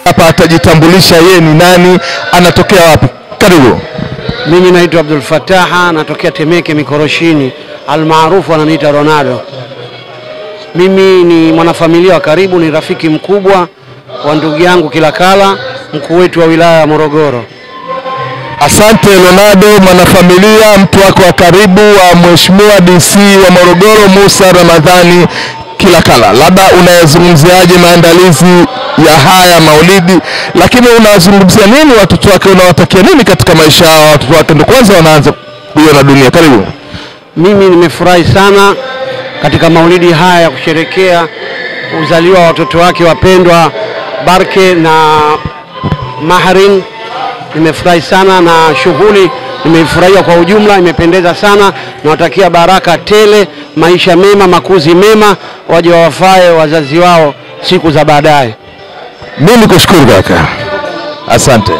Hapa atajitambulisha yeye ni nani, anatokea wapi. Karibu. Mimi naitwa Abdul Fataha, natokea Temeke Mikoroshini, almaarufu ananiita Ronaldo. Mimi ni mwanafamilia wa karibu, ni rafiki mkubwa wa ndugu yangu Kilakala, mkuu wetu wa wilaya ya Morogoro. Asante Ronaldo, mwanafamilia, mtu wako wa karibu wa Mheshimiwa DC wa Morogoro Musa Ramadhani Kilakala. Labda unayazungumziaje maandalizi ya haya maulidi, lakini unazungumzia nini watoto wake, unawatakia nini katika maisha yao watoto wake ndio kwanza wanaanza kuiona dunia? Karibu. Mimi nimefurahi sana katika maulidi haya ya kusherekea uzaliwa wa watoto wake wapendwa Barke na Mahrin. Nimefurahi sana na shughuli nimeifurahia kwa ujumla, imependeza sana. Nawatakia baraka tele, maisha mema, makuzi mema, waje wawafae wazazi wao siku za baadaye. Mimi nikushukuru kaka, asante.